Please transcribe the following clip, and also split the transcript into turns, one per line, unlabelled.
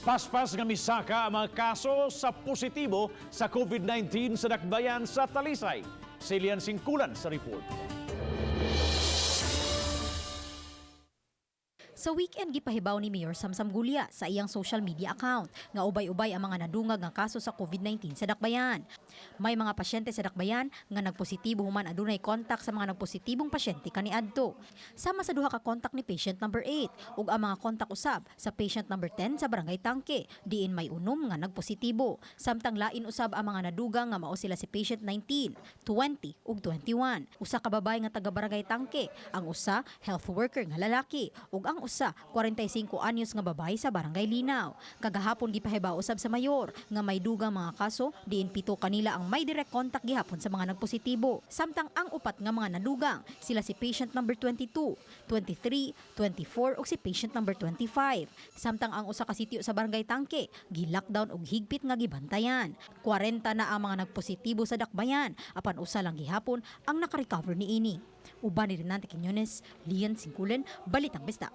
Paspas nga misaka ang mga kaso sa positibo sa COVID-19 sa Dakbayan sa Talisay. Silian Singkulan sa report.
Sa weekend, gipahibaw ni Mayor Samsam Gulia sa iyang social media account nga ubay-ubay ang mga nadungag nga kaso sa COVID-19 sa Dakbayan. May mga pasyente sa Dakbayan nga nagpositibo human adunay kontak sa mga nagpositibong pasyente kaniadto. Sama sa duha ka kontak ni patient number 8 ug ang mga kontak usab sa patient number 10 sa Barangay Tangke, diin may unom nga nagpositibo. Samtang lain usab ang mga nadugang nga mao sila si patient 19, 20 ug 21. Usa ka babae nga taga Barangay Tangke, ang usa health worker nga lalaki ug ang usa 45 anyos nga babae sa Barangay Linaw. Kagahapon, gipahibaw usab sa mayor nga may dugang mga kaso, diin 7 kanila ang may direct contact gihapon sa mga nagpositibo. Samtang ang upat nga mga nadugang, sila si patient number 22, 23, 24 ug si patient number 25. Samtang ang usa ka sitio sa Barangay Tangke, gi-lockdown ug higpit nga gibantayan. 40 na ang mga nagpositibo sa Dakbayan, apan usa lang gihapon ang nakarecover niini. Uban ni Renante Quiñones, Lian Singkulen, Balitang Bista.